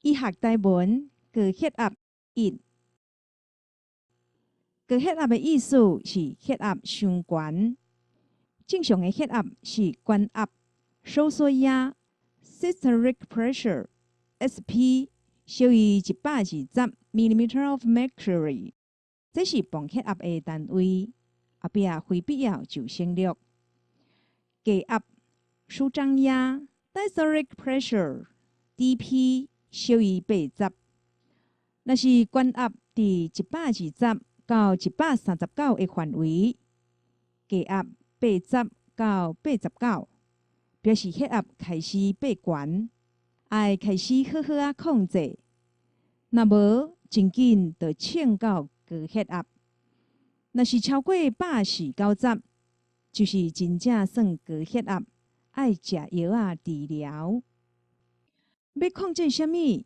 醫學台文高血壓一，高血壓的意思是血壓傷懸。正常的血壓是懸壓、收縮壓（systolic pressure，SP）小於120 millimeter of mercury，這是磅血壓的單位。後壁非必要就省略。低壓、舒張壓（diastolic pressure，DP）小於80，若是懸壓佇120到139的範圍，低壓80到89，表示血壓開始變懸，愛開始好好仔控制。若無，真緊就衝到高血壓。若是超過140/90，就是真正算高血壓，愛食藥仔治療。欲控制啥物？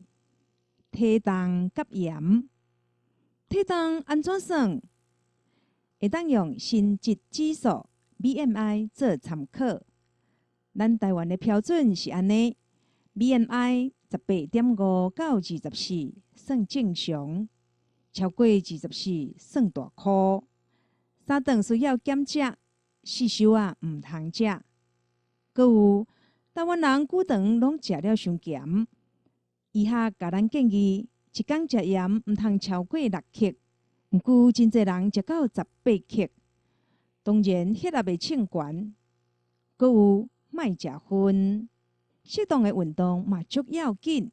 體重佮鹽。體重按怎算？會當用身質指數 BMI 做參考。咱台灣的標準是按呢：BMI 18.5到24算正常，超過24算大箍。三頓需要減食，四小仔毋通食。閣有台灣人久長攏食了傷鹹，醫學共咱建議，一工食鹽毋通超過6克，毋過真濟人食到18克，當然血壓會衝懸。閣有莫食薰，適當的運動嘛足要緊。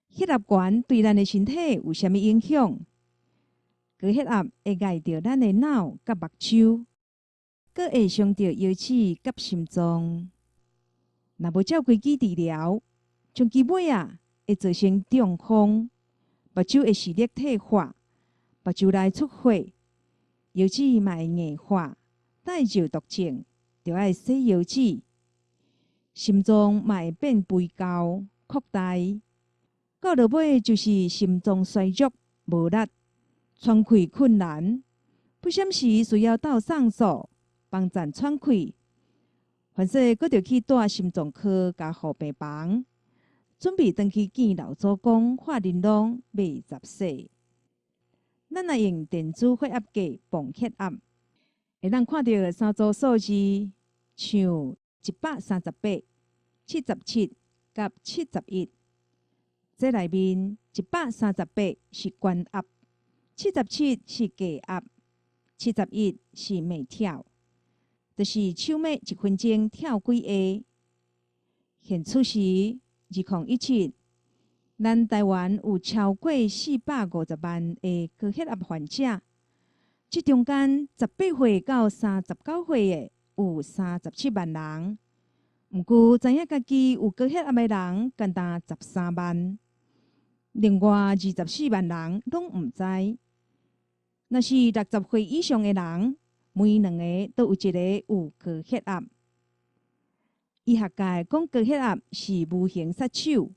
血壓懸對咱的身體有啥物影響？高血壓會礙著咱的腦佮目睭，閣會傷著腰子佮心臟。若無照規矩治療，長期尾仔會造成中風，目睭會視力退化，目睭內出血，腰子嘛會硬化，帶尿毒症，著愛洗腰子，心臟嘛會變肥厚擴大，到落尾就是心臟衰弱無力，喘氣困難，不閃時需要到送所幫贊喘氣，凡勢閣著去蹛心臟科加護病房，準備轉去見老祖公化玲瑯80歲。咱若用電子血壓計磅血壓，會當看著三組數字，像138、77佮71。這內面138是懸壓，77是低壓，71是慢跳，就是手脈一分鐘跳幾下。現此時2017，咱台灣有超過450萬的高血壓患者，這中間18歲到39歲的有37萬人。毋過知影家己有高血壓的人，干焦13萬，另外24萬人攏毋知。若是60歲以上的人，每兩個都有一個有高血壓。醫學界講高血壓是無形殺手，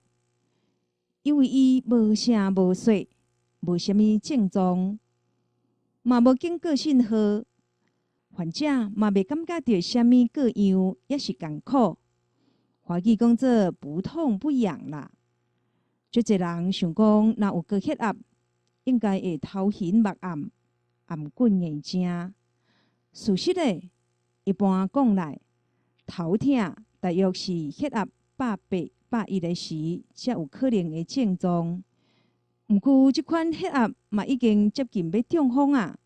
因為伊無聲無息，無啥物症狀，嘛無警告信號，患者嘛袂感覺著啥物過樣，抑是艱苦。華語講做不痛不癢啦。足濟人想講，若有高血壓，應該會頭暈目暗、頷頸硬正。事實咧，一般講來，頭疼大約是血壓180、110的時，才有可能的症狀。毋過，這款血壓嘛已經接近欲中風啊！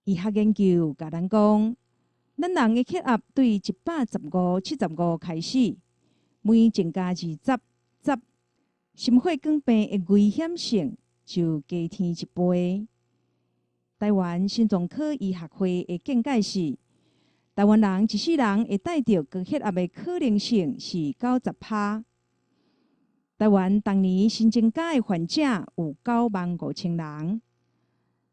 醫學研究共咱講，咱人的血壓對115、75開始，每增加20、十，心血管病的危險性就加添一倍。台灣心臟科醫學會的見解是，台灣人一世人會帶著高血壓的可能性是90趴。台灣逐年新增加的患者有9萬5千人，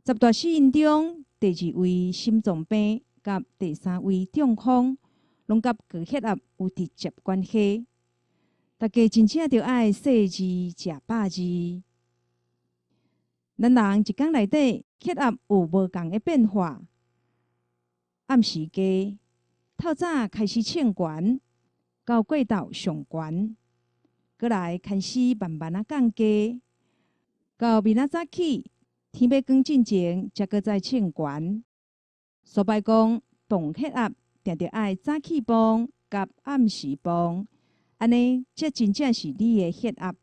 十大死因中，第二位心臟病佮第三位中風，攏佮高血壓有直接關係。大家真正著愛細緻食飽字。咱人一工內底血壓有無仝的變化，暗時低，透早開始衝懸，到過晝上懸。閣來牽絲慢慢仔降低。到明仔早起，天欲光進前，才閣再稱懸。蘇拜講，磅血壓定著愛早起磅佮暗時磅，按呢才真正是你的血壓。